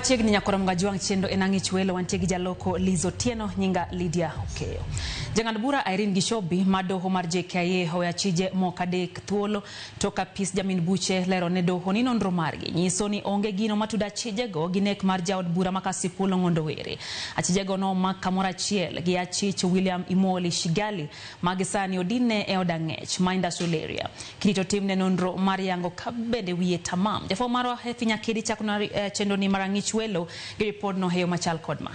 Chiegni nyakoro Mgajwang' chendo en ang'ich welo wantie gi jaloko Liz Otieno nyinga Lydia Okeyo. Jang'ad bura Irene Gichobi ma doho mar JKIA oweyo achije moko adek thuolo tok apis jamin buche lero ne doho ni nonro margi nyiso ni onge gino matudo achijego gi nek mar jaod bura ma Kasipul Ong'ondo Were. Achijego nomak kamoro achiel gi achich William Imoli Shigali ma gisani odinne e od ang'ech ma Industrial Area. Kirito timne nonro mar yango ka bende wiye tamam. Jafwambo marwa Hefi Nyakedi chako chenro ni mar ang'ich welo gi ripodno e yo machal kod ma.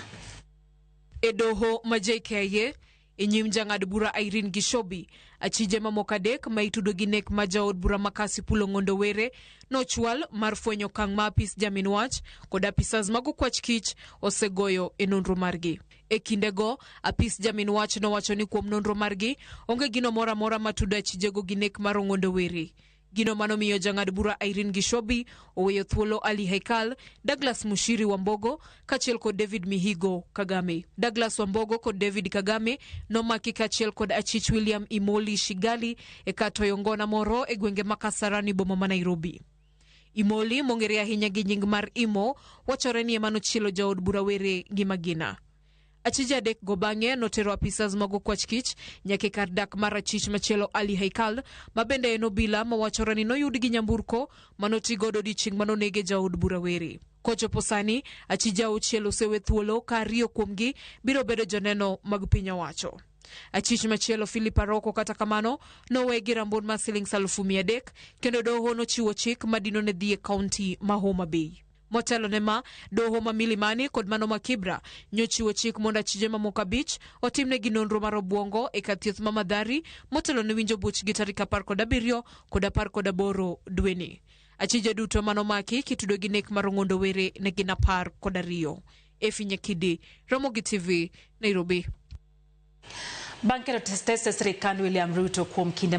E doho ma JKIA e nyim jang'ad bura Irene Gichobi, achije mamoko adek ma itudo gi nek ma jaod bura ma Kasipul Ong'ondo Were nochwal mar fwenyo okang' ma apis jamin wach kod apisas mag okwach kich osegoyo e nonro margi. E kindego, apis jamin wach nowacho ni kuom nonro margi, onge gino moro amora matudo achijego gi nek mar Ong'ondo Were. Gino manomiyo jang'ad bura Irene Gichobi oweyo thuolo Ali Haikal, Douglas Mushiri Wambogo kaachiel kod David Mihigo Kagame. Douglas Wambogo kod David Kagame nomaki kaachiel kod achich William Imoli Shigali e kar toyo ngona moro e gwenge ma Kasarani boma ma Nairobi. Imoli mong'ere ahinya gi nying mar Imo wachore ni ema nochielo jaod bura Were gi magina. Achije adek go bang'e notero apisas mag okwach kich nyaka e kar dak mar achich machielo Ali Haikal ma bende en obila ma wachore ni noyud gi nyamburko manotigodo odiechieng' manonege jaod bura Were. Kochopo sani, achije auchiel osewe thuolo ka ariyo kuomgi biro bedo joneno mag piny owacho. Achich machielo Philip Aroko kata kamano nowe gi rambun mar siling 300,000 kendo doho nochiwo chik madino ne dhi e kaunti ma Homa Bay. Motelo ne ma, doho ma Milimani kod mano ma Kibra nyochiwo chik mondo achije mamoko abich otimnegi nonro mar obwongo e kar thieth ma Mathari motelo ne winjo buchgi tarik 17 kod 18 dweni. Achije duto manomaki kitudo gi nek mar Ong'ondo Were ne gin 12. Efi Nyakidi, Ramogi TV, Nairobi. Bang' keto tese sirikand William Ruto kuom kinde